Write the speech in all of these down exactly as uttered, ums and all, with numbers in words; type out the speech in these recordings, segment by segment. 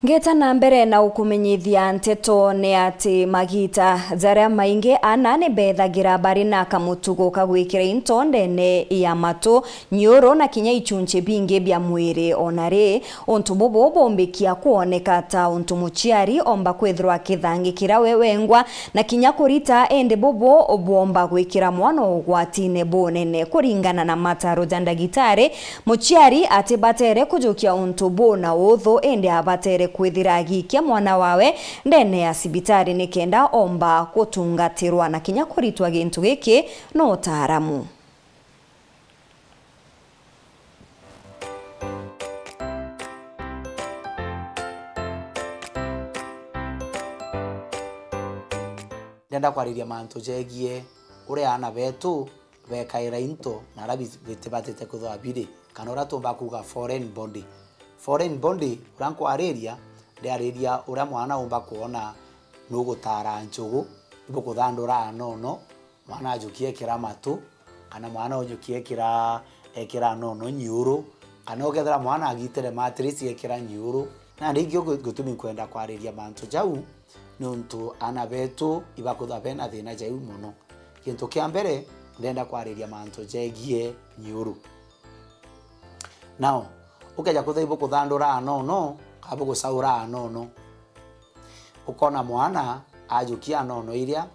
Ngeta na mbere na ukumenyithia nteto ni ati magita jaria maingi ana ni bethagira bari na kamutugo ka gwikira into ndene ya matu, nyiuru na kinya ichunchi bingi bia mwiri. Ona ri, untu bubu bumbikia kwoneka ta untu muciari omba kwithirwa akithangikira we wengwa, na kinya kurita, indi bubu bwomba gwikira mwana ugwatine bunene. Kuringana na mataro ja ndagitari, muciari atibatere kujukia untu bu na uthu, indi abatere kwithira agiikia mwana wawe ndene ya cibitari nikenda omba gutungatirwa na kinya kuritwa gintu giki na utaaramu. Ndenda kwariria mantu jegie uria aana betu bekaira into na aria bi-, bitibatite kwithirwa biri, kana uria tumba kuuga foreign body. Foreign body, uria nkwariria, ndiariria uria mwana umba kwona nugutaara nchugu, ibukuthandura anono, mwana ajukie ekira matu, kana mwana ujukie ekira, ekira anono nyiuru, kana ukethira mwana agitire mattress ekira nyiuru. Na ringi ugu-, gitumi nkwenda kwariria mantu jau, niuntu aana betu ibakwithirwa bena thina jau mono. Gintu kia mbere, ndenda kwariria mantu jegie nyiuru. Now, ukeja kwithirwa ibukuthandura anono, kana bugucaura anono, ukona mwana ajukia anono iria,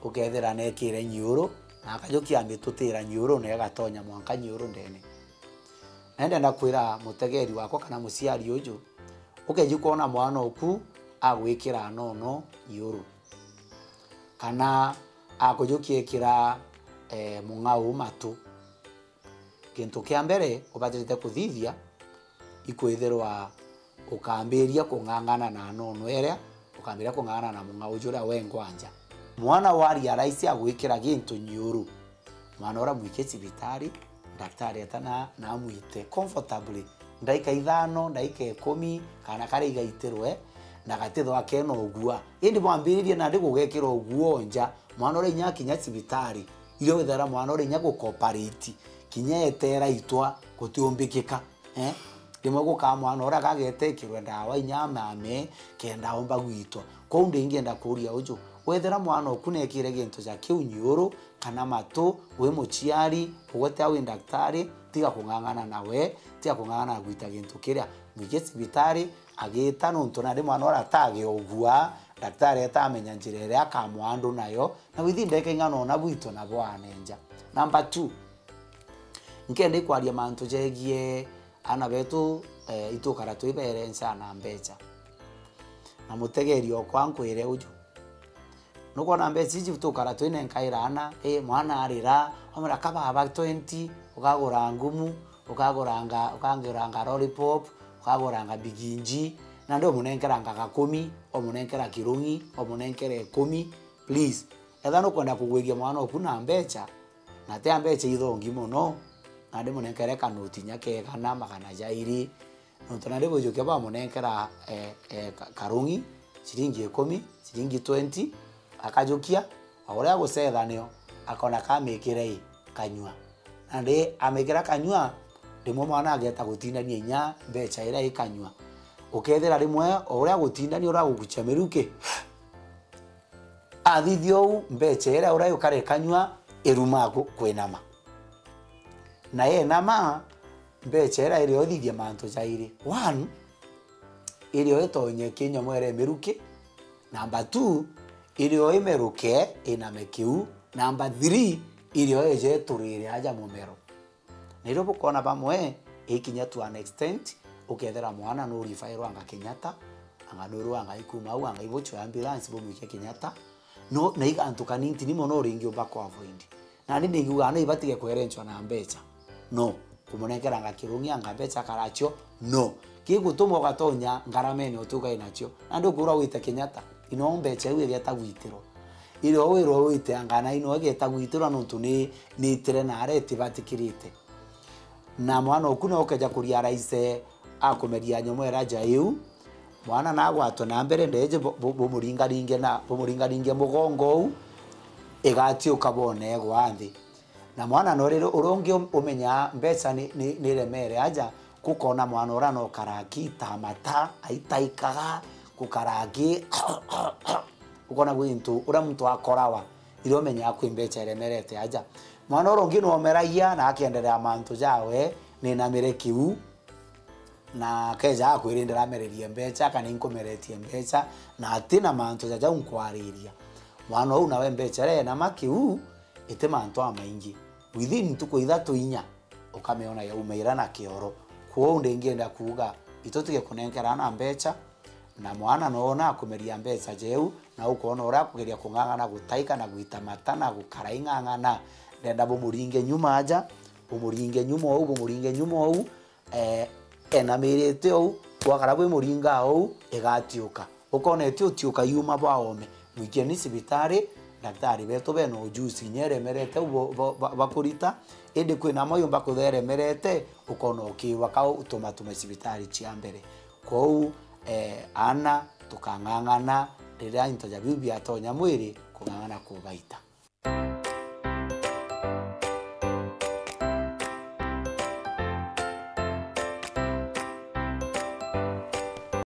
ukethira nekire nyiuru, na akajukia amitutira nyiuru, na igatonya mwanka nyiuru ndene. Na ndenda kwira mutegeri wakwa kana muciari uju, ukeji kwona mwana oku agwikira anono nyiuru, kana akujukia ekira, eh, mung'au matu, gintu kia mbere ubatirite kuthithia ikwithirwa ukambiria kung'ang'ana na anono iria, ukambiria kung'ang'ana na mung'au juria wengwa nja. Mwana wa realize agwikira gintu nyiuru, mwana uria mwikie cibitari, daktari eta na, na amwite comfortably, ndaika ithano, ndaika ikumi, kana karia igaitirwe, na gatithwa kena ugua. Indi bwambiririe nandi gugekira ugua nja, mwana uria inya akinya cibitari, irio withera mwana uria inya gukopariti, kinya etera itwa gutiumbikika. Eh? Rimwe gukaa mwana uria agagetekirwe ndawa inya amame kenda omba gwitwa. Kwou ndingienda kuuria uju, wethira mwana oku nekire gintu ja kiu nyiuru kana matu, wi muciari, ugwe tia wi ndaktari, tiga kung'ang'ana nawe, tiga kung'ang'ana na gwita gintu kiria. Mwikie cibitari, agita nuntu nandi mwana uria atagi ugua, ndaktari eta amenya njira iria akamwandu nayo, na withi ndeke ing'ana ona bwitwe na bwane nja. Number two, nkenda ikwaria mantu jegie aana betu, eh, itukara twi berenca na mbeca. Na mutegeri okwa nkwire uju. Nukwona mbeca iji tukara twinenkaira aana, eh, mwana arira, omera ka baba twenty, ukagura ngumu, ukaguranga, ukanguranga lollipop, ukaguranga biginji, nandi omunenkeranga gakumi, omunenkera kirungi, omunenkera ikumi, please. Etha nukwenda kugwiria mwana oku na mbeca, na ti a mbeca ithongi mono, nandi munenkere kanoti nya kegana, magana jairi, nontu nandi bujukia bamunenkera, eh, eh, ka-, karungi, ciringi ikumi, ciringi twenty, akajukia, o uria agucetha nio, akona kamikire i kanyua. Nandi amikira kanyua, rimwe mwana ageta gutindania inya mbeca iria i kanyua. Ukethira rimwe o uria agutindania uragukucia miruki, athithia uu, mbeca iria uria yukara ikanyua iruma ku-, kwinama. Na yenama, mbeca iria irio ithithia mantu jairi. One, irio itonye kinyomwere miruki. Number two, irio imeruke iname kiu. Number three, irio ije iturire aja mumero. Na irio bukoona bamwe, ikinya to an extent, ukethira mwana nurifairwa anga Kenyatta, anga nurwa anga ikuma au, anga ibuchwe ambulance bumwike Kenyatta, no, na igantu kanintini mono uringiumba ku avoid. Nandi ningiuga no ibatige kwerenchwa na mbeca. No, kumunenkeranga kirungi anga mbeca karacio, no. Kigutuma ugatonya ngaramene utugai nacio. Nandi ukwirwa wite Kenyatta, ino mbeca iu igeta gwitirwa. Irio wirwe wite anga na ino igeta gwitirwa nontu ni, ni itire na aria itibatikirite. Na mwana oku no ukeja kuria raise akumeria nyomwera ja iu, mwana nagwatwe na mbere ndeje bu-, bu-, bumuringaringe na, bumuringaringe mugongo uu, igatiuka bone egwa nthi. Na mwana no riri uria ungi um-, umenyaa mbeca ni, ni, ni remere aja, Kukona mwana uria no karaki tamata, aitaikaga, kukaraki, ukona gwi into uria muntu akorawa, iria umenyaga kwi mbeca iremerete aja. Mwana uria ungi no omeragia na akienderea mantu jawe, ninamire kiu, na akeja akwira, "Ndiramererie mbeca," kana, "Inkumeretie mbeca," na ati na mantu ja jau nkwariria. Mwana uu nawe mbeca iria enama kiu, iti mantu amaingi. Within ntuku ithatu inya, ukamiona yaumaira na kioro. Kwou ndingienda kuuga, itutige kunenkerana mbeca, na mwana noona akumeria mbeca jeu, na ukoona uria akugeria kung'ang'ana gutaika na gwita mata na gukara ing'ang'ana. Ndenda bumuringe nyuma aja, bumuringe nyuma ou, bumuringe nyuma ou, eh, enamirite ou, gwakara bwi muringa ou, igatiuka. Ukona iti utiuka yuma bwa oome. Mwikeni cibitari, ndaktari betu bena ujuzi, inya iremerete u bo-, bo-, ba-, bakurita, indi kwina amwe yumba kutha iremerete, ukona ukirwa ka utumatuma cibitari cia mbere. Kwou, eh, aana, tukang'ang'ana riria into ja biu biatonya mwiri, kung'ang'ana kubaita.